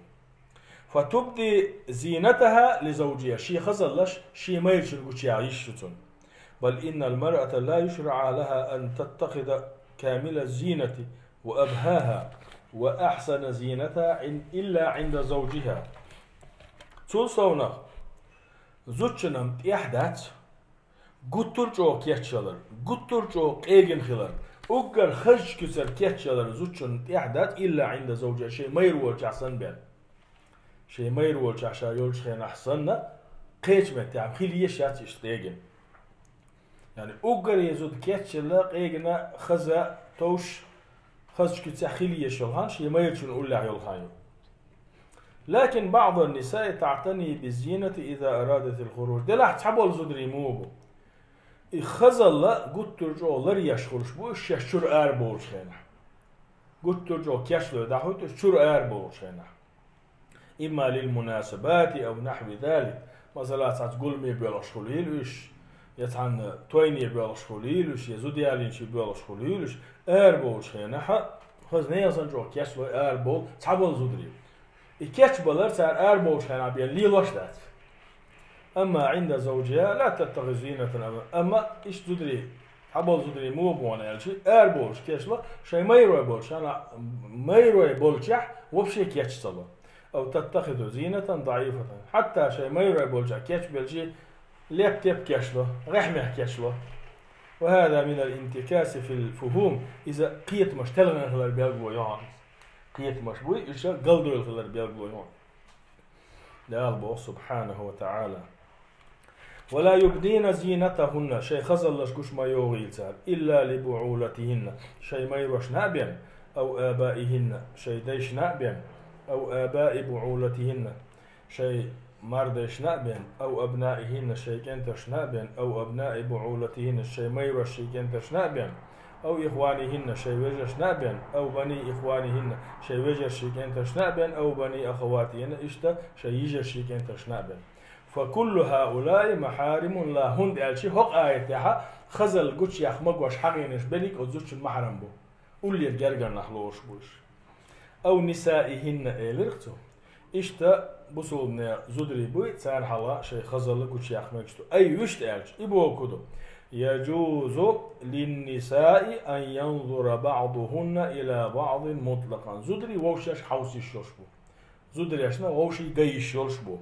فتبدي زينتها لزوجها, шен хазаллаш шен майрачунна гучуяха йиш ю цунна. بل إن المرأة لا يشرع لها أن تتخذ كامل الزينة وأبهاها وأحسن زينتها عن-, إلا عند زوجها. Цул совнах, зудчунна-м тӀехь дац гуттар а чӀогӀа кечвалар, гуттар а чӀогӀа къегина хилар, уггар хазачу куьцара кечвалар зудчунна тӀехь дац, إلا عند زوجها, шен майра волчохь санна бен. Шен майра волчохь ша йолчу хенахь санна, кхечу меттехь хила езаш яц иштта къегина. Яъни уггаре зуда кечъелла, къегина, хаза, товш, хазачу куьцехь хила езаш йолу хан шен майрачун уллехь йолу хан ю. لكن بعض النساء تعتني بالزينة إذا أرادت الخروج. Делахь цхьаболу зударий муха бу? И хазалла гуттар а чӀогӀа ларъеш хуьлуш бу уьш шаьш чуьра арабовлучу хенахь. Гуттар а чӀогӀа кечлой дӀахьуьйту уьш чуьра арабовлучу хенахь. إما للمناسبات أو نحو ذلك. Масала, цхьацца гуламе боьлхуш хуьлийла уьш, я цхьанна тойне боьлхуш хуьлийла уьш, я зуда ялийначу боьлхуш хуьлийла уьш, арабовлучу хенахь, хаза нехан санна чӀогӀа кечлой арабовлу цхьаболу зударий. И кечбалар цара арабовлучу хенахь бен лелош дац. أما عند زوجها لا تتخذ زينة أبدا. Амма иштта зударий, цхьаболу зударий муха бу аьлча, арабовлуш кечло, шайн майрой болчу хенахь, майрой болчехь вообще кеч ца ло. أو تتخذ زينة ضعيفة. Хьатта шайн майрой болчохь кечбелча, леп-теп кечло, рехьмехь кечло. وهذا من الانتكاس في الفهوم. Иза кхетамаш телхина хилар билгало ю хьуна. Кхетамаш буй, уьш галдойла хилар билгало ю хьуна. Дала боху, سبحانه وتعالى: ولا يبدين زينتهن, шайн хазаллаш гуча ма йогӀийла цар, إلا لبعولتهن, шайн майрошна а бен, أو آبائهن, шайн дайшна а бен, أو آباء بعولتهن, шайн мардайшна а бен, أو أبنائهن, шайн кӀенташна а бен, أو أبناء بعولتهن, шайн майрошший кӀенташна а бен, أو إخوانهن, шайн вежаршна а бен, أو بني إخوانهن, шайн вежаршший кӀенташна а бен, أو بني أخواتهن, иштта шайн йижаршший кӀенташна а бен. فكل هؤلاء محارم لها, хӀунда аьлча хӀокху аятехь хазалла гучаяха магош хьагӀийнаш берриг а оцу зудчун махьрам бу. Уллера гергара нах лоруш бу уьш. أو نسائهن элира цо. Иштта бусулбанийн зударий буй, царна хьалха шайн хазалла гучаяха мегаш ду. Ай, вуьшта аьлча, и бохург ду: يجوز للنساء أن ينظر بعضهن إلى بعض مطلقا. Зударий вовшашка хьовса йиш йолуш бу. Зударешна вовшийн ган йиш йолуш бу.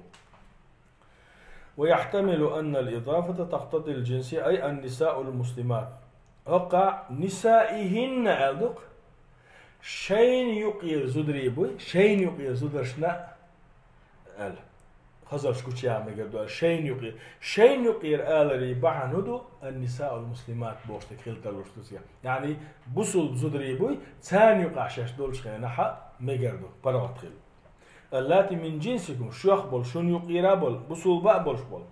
ويحتمل أن الإضافة تقتضي الجنسية، أي النساء المسلمات. ХӀокхахь نسائهن аьлла ду-кх. Шайна юкъера зударий буй, шайна юкъера зударшна аьлла. Хазаллаш гучаяха мегар ду аьлла, шайна юкъера. Шайна юкъера аларийн бахьана хӀун ду, النساء المسلمات бохуш дерг хила тарлуш ду цигахь. Яъни, бусулба зударий буй, царна юкъахь шаьш долчу хенахь мегар ду, паргӀат хила. اللاتي من جنسكم, шух болу, шуна юкъера а болу, бусулба а болуш болу.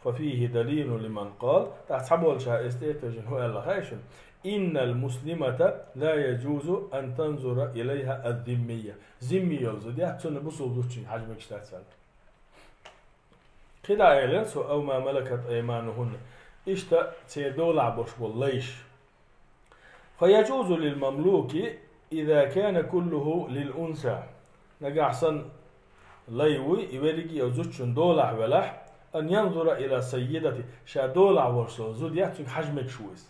ففيه دليل لمن قال, тӀаккха цхьаболчара эс тӀе а тевжина хӀун аьлла хаьий шуна: إن المسلمة لا يجوز أن تنظر إليها الذمية. Зимми йолу зуда яц, цунна бусулба зудчуьнга хьажа мегаш дац аьлла. КхидӀа элира цо: أو ما ملكت أيمانهن. Иштта церан долахь болуш болу лайш. فيجوز للمملوك إذا كان كله للأنثى. Нагахь санна лай вуй, и верриге а зудчун долахь велахь, أن ينظر إلى سيدته, ша долахь волуш волу зуда яц, цуьнга хьажа мегаш ву иза.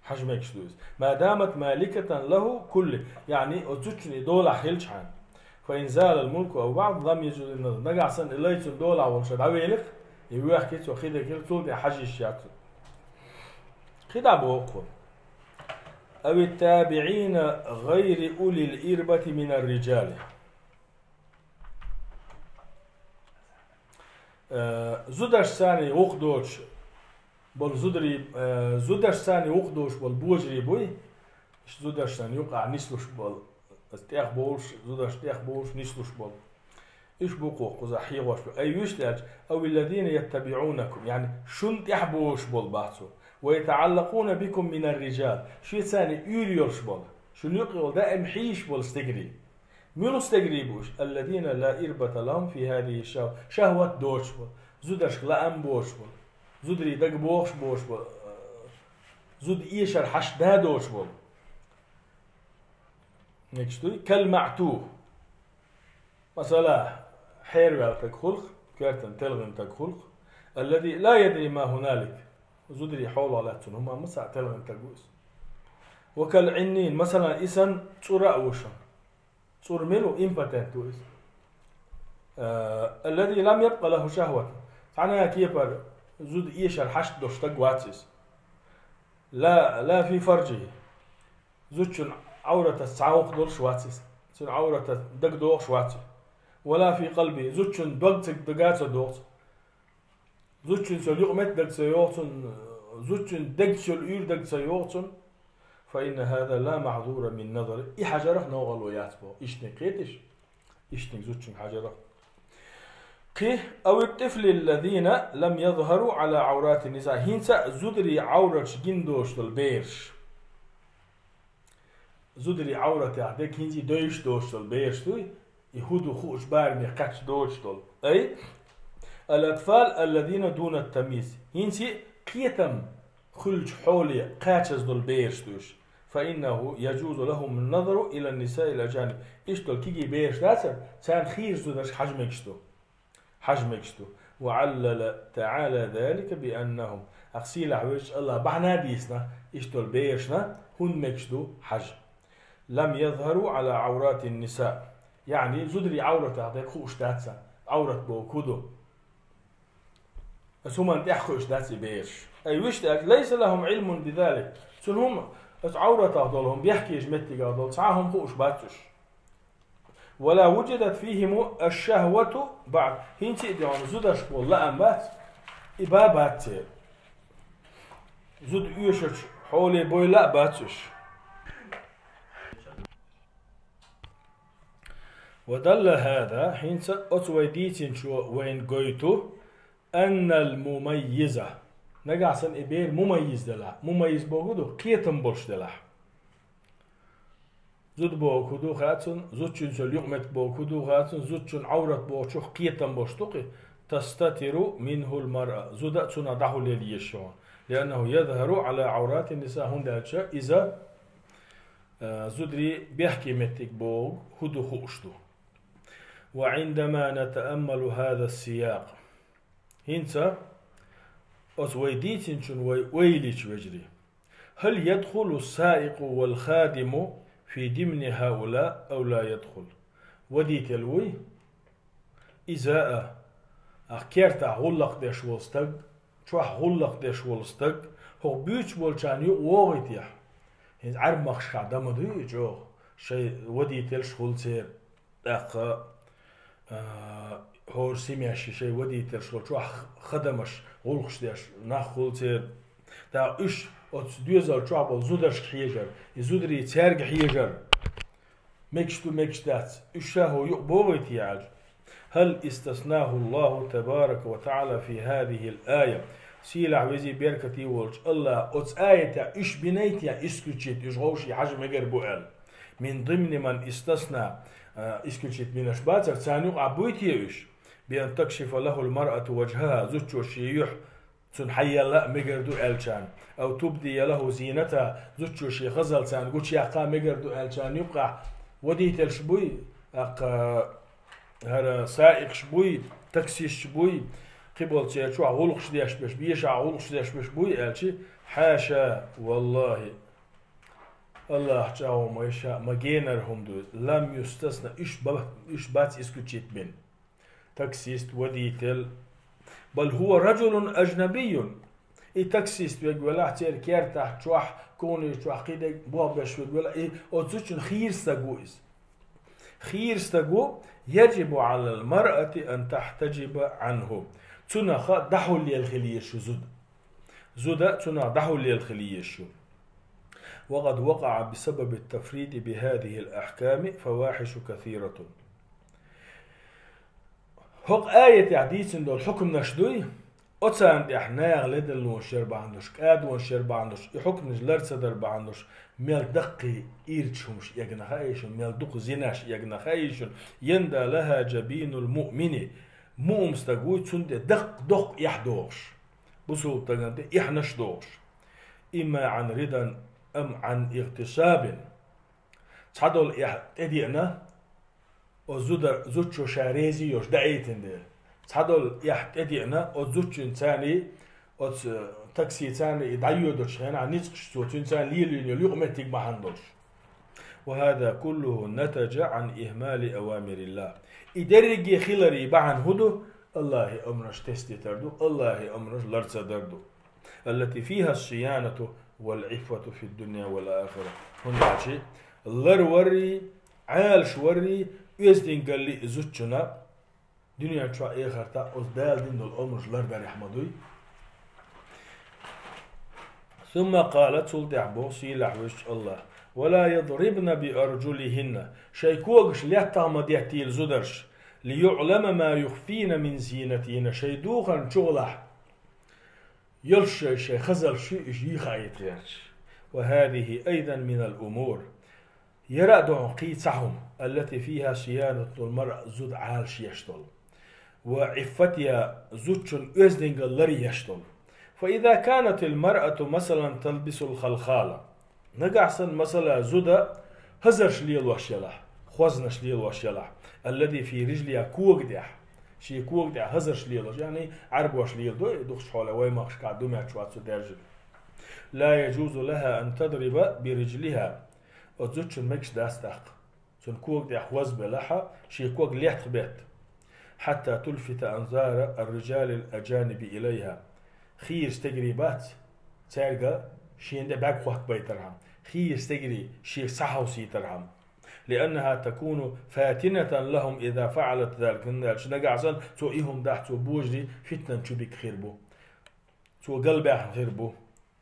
Хьажа мегаш ду иза. ما دامت مالكة له كله, яъни оцу зудчун и долахь хилчхьана. فإن زال الملك أو بعضه لم يجز النظر. Нагахь санна и лай цуьнан долахь волуш дӀавелира, и вехкий цо, кхидерг хилла, цул тӀаьхьа хьажа йиш яц цунна. КхидӀа боху: أو التابعين غير أولي الإربة من الرجال. Э, зударшцаний гӀуллакх доцуш болу зударий, э, зударшцаний гӀуллакх доцуш болу божарий буй, иштта зударшна юкъахь нислуш болу, тӀехбовлуш, зударшна тӀехбовлуш нислуш болу. Уьш бу кхузахь хьехош бу. Ай, вуьшта аьлча: أو الذين يتبعونكم, яъни шуна тӀехбовлуш болу боху цо. ويتعلقون بكم من الرجال, шуьца уьйр йолуш болу, шуна юкъа йолу даим хьийзаш болу стегарий. Муьлха стегарий бу уьш? الذين لا إربة لهم في هذه الشهوة. ШахӀват доцуш болу, зударшка лаам боцуш болу, зударий дагабохуш боцуш болу, зуда эшар хьашт дан доцуш болу. Мегаш дуй? كالمعتوه. Масала, хьерваьлла стаг хуьлу-кх, коьртана телхина стаг хуьлу-кх. الذي لا يدري ما هنالك. Зударий хьолах лаьцна хӀума ма ца, телхина стаг ву иза. وكالعنين, масала, и санна цӀура а ву шуна. ЦӀур мила ву, импотент ву иза. Э, الذي لم يبق له شهوة. Цхьана а кепара зуда эшар хьашт долуш стаг вац иза. لا، لا في فرجه. Зудчун Ӏавратаца цхьа гӀуллакх долуш вац иза. Цуьнан Ӏавратаца дагадогӀуш вац иза. ولا في قلبه. Зудчун дог ца, дага ца догӀу цунна. Зудчуьнца йолу юкъаметтиг дага ца йогӀу цунна, зудчуьнца дегца йолу уьйр дага ца йогӀу цунна. فإن هذا لا معذور من نظره. И хьажарах новкъарло яц боху. Иштаниг кхеташ? Иштаниг зудчуьнга хьажарах. Кхин: أو الطفل الذين لم يظهروا على عورات النساء. ХӀинца а зударий Ӏавраташ гина доцуш долу бераш. Зударий Ӏавратех дерг хӀинца а девзаш доцуш долу бераш дуй, и хӀун ду хууш бараме кхаьчна доцуш долу. Ай, الأطفال الذين دون التمييز. ХӀинца а кхетам хуьлучу хьоле кхачаза долу бераш ду уьш. فإنه يجوز لهم النظر إلى النساء الأجانب. Иштта долу кегий бераш дацара, царна хийрачу зударшка хьажа мегаш ду. Хьажа мегаш ду. وعلل تعالى ذلك بأنهم. Ах сийлахь везачу АллахӀа бахьана а дийцина, иштта долу берашна хӀунда мегаш ду хьажа. لم يظهروا على عورات النساء. Яъни, зударий Ӏавратах дерг хууш дац царна. Ӏаврат бохург хӀун ду? Оцу хӀуманна тӀехь хуьлуш дац и бераш. Ай, вуьшта аьлча, ليس لهم علم بذلك. Цунна хӀума, оцу Ӏавратах долу хӀума, бехкечу меттигах долу цхьа а хӀума хууш бац уьш. ولا وجدت فيهم الشهوة بعد. ХӀинца а дуьйна зударшка болу лаам бац. И ба бац церан. Зуда оьшучу хьоле бойла а бац уьш. ودل هذا, хӀинца оцу вай дийцинчо вайна гойту, أن المميز. Нагахь санна и бер мумаййиз делахь. Мумаййиз бохург ду, кхетам болуш делахь. Зуда бохург хӀун ду хаьа цунна, зудчуьнца юкъаметтиг бохург хӀун ду хаьа цунна, зудчун Ӏаврат бохучух кхетам болуш ду-кх и, تستتر منه المرأة, зуда а цунах дӀахьулъяла езаш ю хьуна. لأنه يظهر على عورات النساء, хӀунда аьлча иза, а, зударий бехке меттиг бохург хӀун ду хууш ду. وعندما نتأمل هذا السياق, хӀинца оцу вай дийцинчун вай ойла йича, вежарий, هل يدخل السائق والخادم في ضمن هؤلاء أو لا يدخل؟ Водитель вуй, иза а, ахь кертахь гӀуллакх деш волу стаг, чохь гӀуллакх деш волу стаг, хӀокху буьйцуш болчарна юкъа вогӀий те? ХӀинца Ӏаьрбийн махкашкахь дан ма дуй и чӀогӀа, шайн водительш хуьлу церан. ТӀаккха, а, хӀора семьяш шайн водительш волу чохь хадамаш, гӀуллакхаш деш нах хуьлу церан. ТӀаккха уьш оцу доьзал чохь болу зударшка хьежар, и зударий цаьрга хьежар. Мегаш ду, мегаш дац, уьш ша хӀун юкъа богӀий те аьлча. هل استثناه الله تبارك وتعالى في هذه الآية؟ Сийлахь, везий, беркате волчу АллахӀа оцу аятехь уьш биний те, исключить, уьш вовшийн хьажа мегар бу аьлла. من ضمن من استثنى, а, исключить бинарш бацара, царна юкъахь буй те уьш? بأن تكشف له المرأة وجهها, зудчо шен юьхь цунна хьаелла а мегар ду аьллачарна. أو تبدي له زينتها, зудчо шен хазал царна гучуяккха а мегар ду аьллачарна юккъехь водительш буй, тӀаккха хӀара саикъаш буй, таксисташ буй, кхиболу церан чохь гӀуллакхаш деш берш, бешахь гӀуллакхаш деш берш буй аьлча, حاشا والله, АллахӀ чӀагӀо ма йиша, ма генара хӀума ду иза. لم يستثن, уьш ба-, уьш бац исключить бина. Таксист, водитель. بل هو رجل أجنبي. И таксист верг велахь, церан кертахь, чохь, кухни чохь кхидерг болх беш верг велахь, и оцу зудчун хийра стаг ву иза. Хийра стаг ву, يجب على المرأة أن تحتجب عنه. Цунах дӀахьулъелла хила езаш ю зуда. Зуда цунах дӀахьулъелла хила езаш ю. وقد وقع بسبب التفريط بهذه الأحكام فواحش كثيرة. ХӀокху аятехь дийцина долу хьукманаш дуй, оцарна тӀехь наха ледарлонаш яр бахьана долуш, кӀадонаш яр бахьана долуш, и хьукманаш лар ца дар бахьана долуш, мел даккхий ирча хӀумаш эгна хаийшина, мел дукха зинаш эгна хаийшина, يندى لها جبين المؤمن, муъмин стаг вуй, цунна тӀе даккха доккха эхь дохуш, бусулба стагана тӀе эхьнаш дохуш. إما عن رضا أم عن اغتصاب. Цхьадолу эхь тӀедеана, оцу зуда-, зудчо ша реза йолуш даийтина дела. Цхьадолу эхь тӀедеана, оцу зудчуьнца царний, оцу таксица царний и дӀайоьдучу хенахь ницкъаш цо цуьнца лелийна йолу юкъаметтиг бахьана долуш. وهذا كله نتج عن إهمال أوامر الله. И дерриге хиларе бахьана хӀун ду? АллахӀан омранаш тесна дитар ду, АллахӀан омранаш лар ца дар ду. التي فيها الصيانة والعفة في الدنيا والآخرة. ХӀунда аьлча лар варрий, Ӏалаш варрий, оьздангаллий и зудчунна дуьнен чохь, эхартахь оцу Дала дина долу омранаш лардарехь ма дуй. ثم قال, цул тӀаьхьа боху сийлахь везачу АллахӀа: ولا يضربن بأرجلهن, шайн когаш леттах ма деттийла зударша, ليعلم ما يخفين من زينتهن, шайн духарна чухула йолуш шайн, шайн хазалш ю, уьш йийха а йита гӀерташ. وهذه أيضا من الأمور. Яра а ду хьуна кхин цхьа хӀума, التي فيها صيانة المرأة, зуда Ӏалаш еш долу. وعفتها, зудчун оьздангалла лар еш долу. فإذا كانت المرأة مثلا تلبس الخلخال. Нагахь санна, масала, зуда хазарш лелош елахь, хознаш лелош елахь, الذي في رجلها, кога тӀехь. Шен кога тӀехь хазарш лелош, яъни Ӏаьрбоша леладо и дукхачу хьолехь, вай махкашкахь ду моьттуш вац цу даьржина. لا يجوز لها أن تضرب برجلها. Оцу зудчун мегаш дац тӀаккха цуьнан кога тӀехь хоза белахь а, шен ког леттах бетта. حتى تلفت أنظار الرجال الأجانب إليها. Хийра стегарий бац, цаьрга шена тӀе бӀаьрг хӀоттабайтархьама. Хийра стегарий шех схьахьовсийтархьама. لأنها تكون فاتنة لهم إذا فعلت ذلك. ХӀунда аьлча нагахь санна цо и хӀума дахь, цо божарий фитнан чу бигна хир бу. Цо галбаьхна хир бу.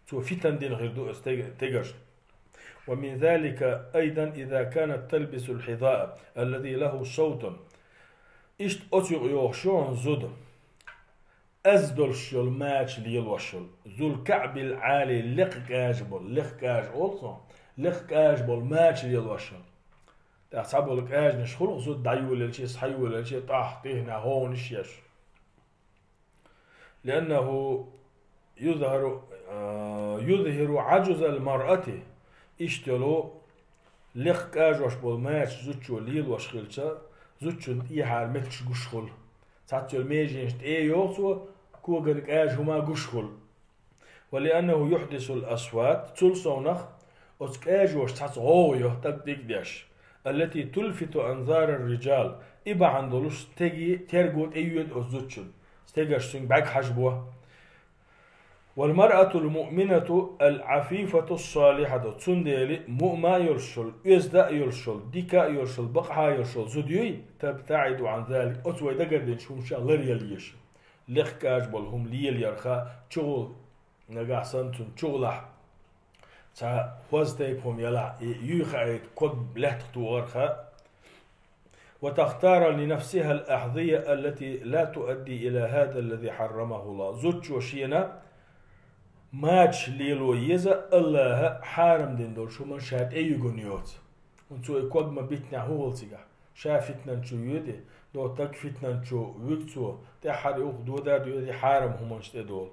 Цо фитан дина хир ду оцу тег-, тегашна. ومن ذلك أيضا إذا كانت تلبس الحذاء الذي له صوت. Иштта оцу юкъа йогӀуш ю хьуна зуда. Аз долуш йолу мача лелош йолу. ذو الكعب العالي, лекха кӀажа болу, лекха кӀажа олу цунах, лекха кӀажа болу мача лелош йолу. ТӀаккха цхьаболу кӀажанаш хуьлу-кх зуда дӀайолаелча, схьайолаелча, тӀаьхьа тӀехьа хӀовнаш еш. لأنه يظهر، а, يظهر عجز المرأة. Иштта йолу лекха кӀажош болу мача зудчо лелош хилча, зудчун тӀехьара меттигаш гуш хуьлу. Цхьацца йолу меженаш тӀе йогӀу цо, коган кӀажа хӀума гуш хуьлу. ولأنه يحدث الأصوات, цул совнах оцу кӀажоша цхьацца гӀовгӀа йо, таг диг деш. التي تلفت أنظار الرجال, и бахьана долуш стеге терго тӀеоьду оцу зудчун. Стегаш цуьнга бӀаьрг хьажабо. والمرأة المؤمنة العفيفة الصالحة, цундела муъма а йолуш йолу, оьзда а йолуш йолу, дика а йолуш йолу, бакъахьа а йолуш йолу зуда юй, تبتعد عن ذلك, оцу вай дагардинчу хӀуманех ларъяла еза. Лекха кӀажа болу хӀума лелаярх чугӀула, нагахь санна цунна чугӀулахь, цхьа хӀоза тайпа хӀума ялахь, и юй хаийта ког лаьттах тухарх. وتختار لنفسها الأحذية التي لا تؤدي إلى هذا الذي حرمه الله. Зудчо шена мача лело еза, АллахӀа хьарам дина долуш хӀуманаш ша тӀе юьгун йоцу. ХӀунда цо и ког ма битинехь хӀун хуьлу цигахь? Ша фитнан чу йоьду, до таг фитнан чу вуьгу цо, тӀаьххьара юха дода а доьду хьарам хӀуманаш тӀе долу.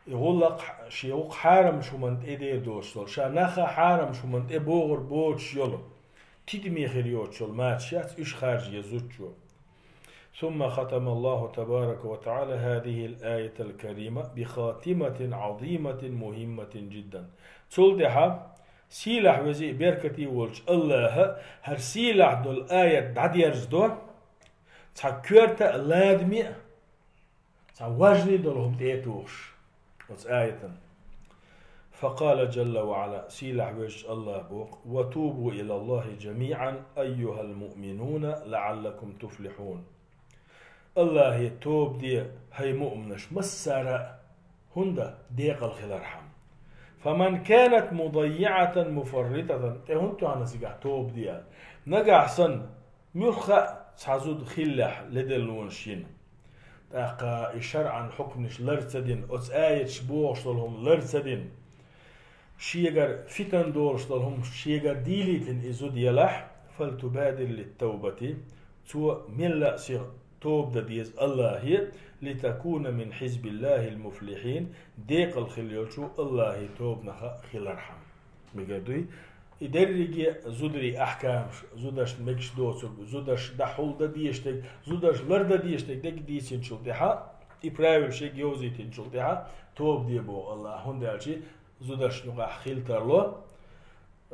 И гӀуллакх шен вукху хьарамаш хӀуманна тӀе дер доцуш долу, ша наха хьарамаш хӀуманна тӀе богӀур боцуш йолу, тидаме хир йоцуш йолу мачаш яц, уьш харжа еза зудчо. ثم ختم الله تبارك وتعالى هذه الآية الكريمة بخاتمة عظيمة مهمة جدا. Цул тӀаьхьа сийлахь везий беркатий волчу АллахӀа хӀара сийлахь долу аят дӀадерзадо, цхьа коьрта а, ладаме а, цхьа важный долу хӀума тӀе а тухуш оцу аятан. فقال جل وعلا, сийлахь везачу АллахӀа боху: وتوبوا إلى الله جميعا أيها المؤمنون لعلكم تفلحون. АллахӀе тоба де, хӀай муъминаш, массара а, хӀунда декъала хилархьама. فمن كانت مضيعة مفرطة, тӀе хӀунда тоьхна цигахь тоба де аьлла? Нагахь санна, муьлхха а цхьа зуда хиллехь леделлонаш йина, тӀаккха и шарӀан хьукманаш лар ца дина, оцу аяташ бохуш долу хӀума лар ца дина, шегара фитан долуш долу хӀума шегара дийлийтина и зуда елахь, فلتبادر للتوبة, цо мелла а сиха тоба дан деза АллахӀе, لتكون من حزب الله المفلحين, декъала хила йолчу АллахӀе тобанах хилархьама. Мегар дуй? И дерриге а зударий ахькамаш, зудашна мегаш доцург, зудаш дӀахьулдан дезаш дерг, зудаш лардан дезаш дерг дерриге дийцинчул тӀаьхьа, и правилаш ерриге йовзийтинчул тӀаьхьа, тоба де боху АллахӀа, хӀунда аьлча зудашна юкъахь хила тарло,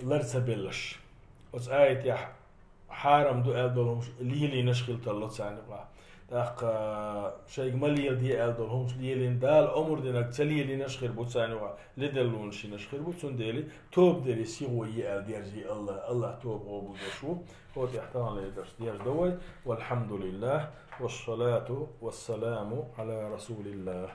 лар ца белларш. Оцу аятехь хьарам ду аьлла долу хӀумаш лелийнарш хила тарло царна юкъахь. ТӀаккха шайга ма леладе аьлла долу хӀумаш лелийна, Дала омра динарг ца лелийнарш хир бу царна юкъахь, леделлонаш йинарш хир бу, цундела тоба даре сихо е аьлла дерзий АллахӀа, АллахӀ тоба къобалдеш ву. ХӀокху тӀехь таханлера дарс дерзадо вай. والحمد لله والصلاة والسلام على رسول الله.